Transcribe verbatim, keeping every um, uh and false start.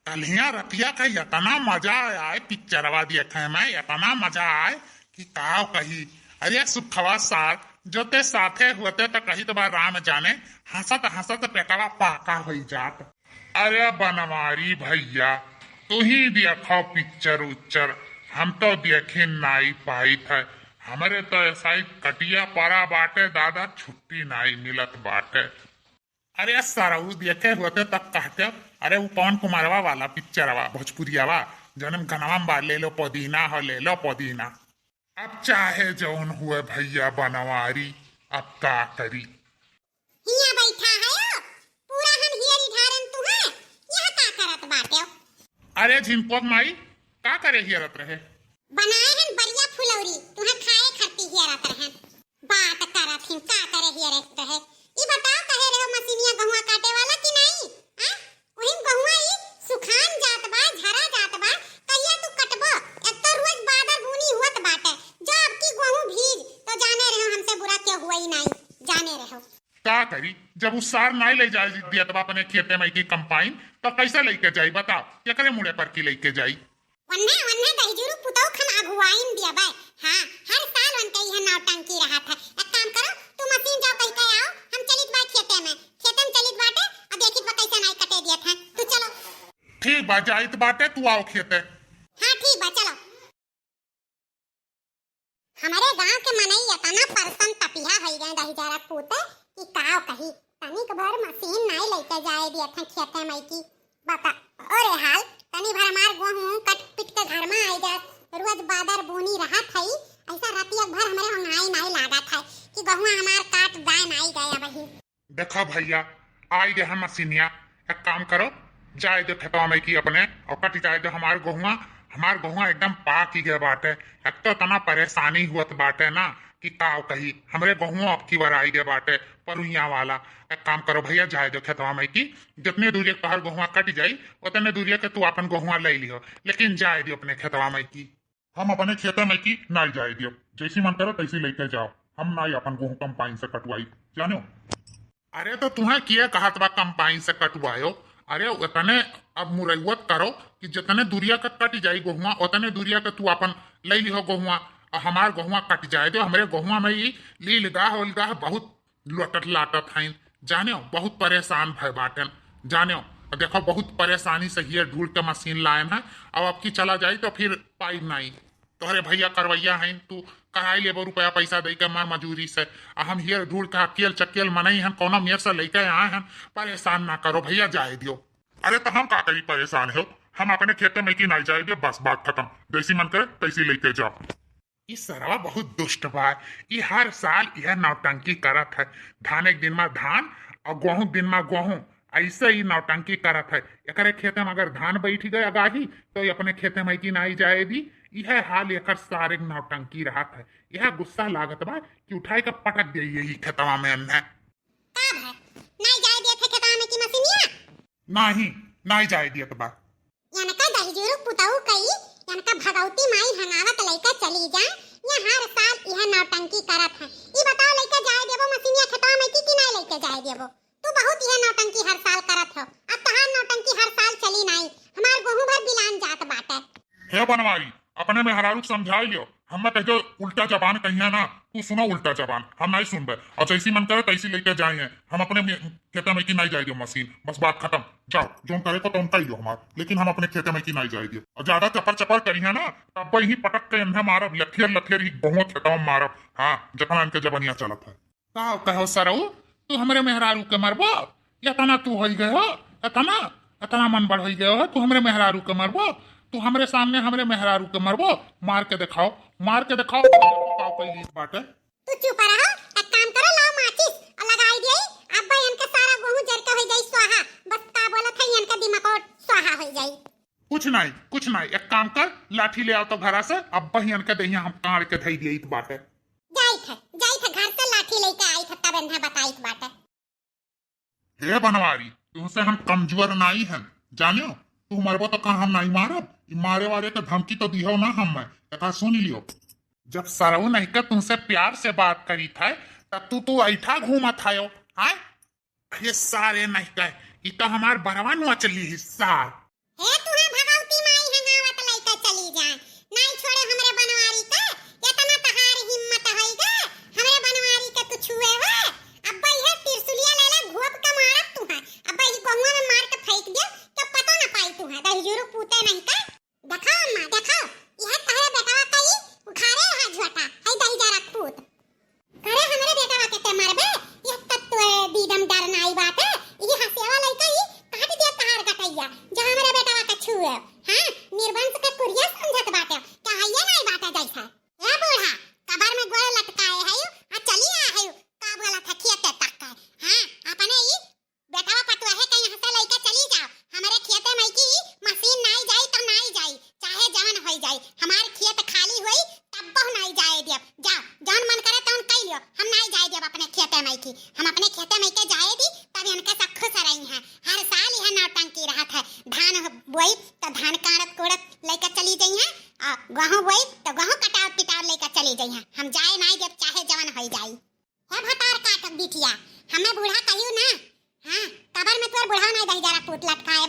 कल्हिया रतिया का इतना मजा आए पिक्चरवा देखे में, इतना मजा आए कि काव कही। अरे सुखवा सार, जो ते साथे होते त कही तो बा राम जाने, हंसत हंसत पेटवा पाका होई जात। अरे बनवारी भैया, तू ही देखो पिक्चर उच्चर, हम तो देखे नाई पाइत है। हमरे तो ऐसा ही कटिया पड़ा बाटे दादा, छुट्टी नाई मिलत बाटे। अरे सरऊ देखे होते तब कहते, अरे वो पवन कुमारवा वाला पिक्चरवा भोजपुरियावा, जौन गनवा में बा, ले लो पुदीना हो, ले लो पुदीना। अब चाहे जौन हुए भैया बनवारी, अब का करी। हिया बैठा है ओ, पूरा हम हियरी ढारन तू है, यह का करत बाटे? अरे झिनकोक माई, का करे हियरत रहे? बनाए हन बढ़िया फुलौरी, तुहे खाए खरती हियरत रहन। बात करत हिन, का करे हियरत रहे? ई बताओ, कहे रहो मशीनिया गहुआ काटे वाला कि नहीं? आ? वही गहुआ ई सुखान जात बा, झरा जात बा, कहिया तू कटबो? एक तो रोज बादर बूनी हुअत बाटे, जो अब की गहूं भीज, तो जाने रहो हमसे बुरा क्यों हुआ ही नहीं, जाने रहो। का करी, जब उ सार नाई ले जाए दियत बा अपने खेते में की कंपाइन, तो कैसे लेके जाई बताओ, केकरे मुड़े पर की लेके जाई? वन्ने, वन्ने दहिजुरु पुतौख हम अगुवाइन दियबै। हाँ, हर साल उनके इहे नौटंकी रहत है। एक काम करो, तू मशीन जाओ कहि के आओ, हम चलित बा खेते में। खेते में चलित बाटे, अब देखित बा कैसे नाई कटे दियत है। तू चलो। ठीक बा, जाइत बाटे, तू आओ खेते। हाँ, ठीक बा, चलो। हमरे गांव के मनई इतना परसन तपिहा होई गए दहिजरा पूते कि काव कही। तनिक भर मशीन नाई लेके जाए दियत है खेते में की। बता, ओरे हाल, तनी भर हमार गोहूं कट पिट के घर में आई जात, रोज बादर बूनी रहत हई, ऐसा रतिया भर हमरे ओंघाई नाई लागत है कि गोहुआ हमार काट दाए नाई गए अबही। देखा भैया, आई गए हम मशीनिया, एक काम करो, जाए दो खेतवा में की अपने, और कट जाए दो हमार गोहुआ, हमार गोहुआ एकदम पाक ही गए बाटे। एक तो इतना परेशानी हुअत बाटे ना कि काव कही, हमरे गोहुआ अब की बार आई गए बाटे, परुइया वाला। एक काम करो भैया, जाए दो खेतवा में की, जितने दूरिया के तोहार गोहुआ कट जाई, उतने दूरिया के तू अपन गोहुआ ले लियो, लेकिन जाए दियो अपने खेतवा में की। हम अपने खेते में की नाई जाए दियो, जैसी मन करो तैसी लेके जाओ, हम नाई अपन गोहूं कंपाइन से कटवाई, जानो। अरे तो तुहे किए कहत बा कंपाइन से कटवायो? अरे उतने अब मुरैवत करो कि जितने दूरिया का कट जाई गोहुआ, उतने दूरिया का तू अपन ले लिहो गोहुआ, और हमार गोहुआ कट जाए दो। हमरे गोहुआ में ई लीलगाह उलगाह बहुत लोटत लाटत हैं, जानेव, बहुत परेशान भय बाटन, जानेव। देखो, बहुत परेशानी से हियर ढूंढ के मशीन लायन है, अब आपकी चला जाई तो फिर पाई नहीं। तोहरे भैया करवैया हैं, तू कराई लेबो रुपया पैसा दे के मर मजूरी से, आ हम हियर ढूंढ के अकेल चकेल मनई हन, कौनो मेर से लेके आए हन, परेशान ना करो भैया, जाए दियो। अरे तो हम का करी, परेशान हो, हम अपने खेते में की नहीं जाए दियो, बस बात खत्म, जैसी मन करे तैसी लेके जाओ। ई सरवा बहुत दुष्ट बा। ई हर साल यह नौटंकी करत है। धान एक दिन में धान और गोहूं दिन में गोहूं, ऐसे ही नौटंकी करत है। एकरे खेते में अगर धान बैठ गए अगाही तो ये अपने खेते में की नाई जाए दी। यह हाल एकर सारे नौटंकी रहत है। यह गुस्सा लागत बा कि उठाए के पटक दे यही खेतवा में अन्ने। का भय? नाई जाए दिए थे खेतवा में की मशीनिया? नाही, नाही जाए दियत बा। यनका दहिजुरु पुतऊ कई, यनका भगवती माई हंगावत लइका चली जा, या हर साल यह नौटंकी करत है। ई बताओ लइका जाए देबो मशीनिया खेतवा में की, की नाही लइके जाए देबो? तू बहुत यह नौटंकी हर साल करत हो, अब तहार नौटंकी हर साल चली नाही, हमार गोहूं भर बिलान जात बाटे। हे बनवारी, अपने मेहरारू के समझाई लियो, हम कह जो उल्टा जबान कहिया ना, तू सुनो उल्टा जबान, हम नहीं सुनबे। और जैसी मन करे तैसी लेके जाए हैं, हम अपने मे-, खेते में की नहीं जाए दियो मशीन, बस बात खत्म। जाओ, जोन करे को तो उनका ही हो हमार, लेकिन हम अपने खेते में की नहीं जाए दियो। और ज्यादा चपर चपर करिया ना, तब ही पटक के इन्हें मारब, लठियर लठियर ही बहुत खेतवा में मारब। हाँ, जखन इनके जबनिया चलत है। का कहो सरऊ, तू हमरे मेहरारू के मरबो? एतना तू होई गए हो, एतना, एतना मन बढ़ होई गए हो, तू हमरे मेहरारू के मरबो? तू हमरे सामने हमरे मेहरारू के मरबो? मार के दिखाओ, मार के दिखाओ, का कोई लीक बाटे? तू चुप रहो, एक काम करो, लाओ माचिस और लगाई दिए, अब भाई इनके सारा गोहूं जर के होई जाई स्वाहा, बस का बोलत है इनका दिमाग और स्वाहा होई जाई। कुछ नहीं, कुछ नहीं, एक काम कर, लाठी ले आओ तो घरा से, अब भाई इनके दहिया हम काट के धई दिए बाटे। जाइत है, जाइत है, घर से लाठी लेके आइत है, तब इन्हें बताइत बाटे। हे बनवारी, तुमसे हम कमजोर नाई हन, जानियो, तू मरबो तो का हम नाई मारब? ई मारे वारे के धमकी तो दिहो ना हम मैं, एका सुन लियो। जब सरऊ नहीं के तुमसे प्यार से बात करी था, तब तू, तू ऐठा घूमत आयो, हाँ? अरे सारे नहीं कहे, ई तो हमार बरवा नोच ली ही सार। हे चुरुक पूते नहीं का? देखाओ अम्मा, देखाओ, यह तहरे बेटवा का ई उखारे हा झोटा, है दहिजरा पूत। करे हमरे बेटवा के ते मारबे, यह तब तो दीदम डर नाई बाटे, ई हसेवा लइका ई काट दिया तहार गटैया, जो हमरे बेटवा के छुए, हाँ, निर्वंश के कुरिया समझत बाटे, का हइये नाई बाटे जैसा। ए बूढ़ा, कबर में गोड़ लटकाए है, आ चली आ है, का बोला था खेते तक का, हाँ, अपने ई बेटवा पतुआ है, कहीं हंसे लइका चली जाओ, हमरे खेते में की मशीन नाई जाई तो नाई जाई, चाहे जवन होई जाई, हमार खेत खाली होई तब बहु नाई जाए दियब। जाओ, जौन मन करे तौन कई लियो, हम नाई जाए दियब अपने खेते में की, हम अपने खेते में के जाए दी, तब इनके सब खुश रही हैं। हर साल यह नौटंकी रहत है, धान बोई तो धान काड़त कोड़त लेकर चली जाई हैं, और गेहूं बोई तो गेहूं कटाव पिटाव लेकर चली जाई हैं। हम जाए नाई देब चाहे जवन होई जाई। हे भतार काट बिटिया, हमें बूढ़ा कहियो ना। हाँ, कबर में तोर बुढ़ावा नाई दहिजरा पूत लटकाए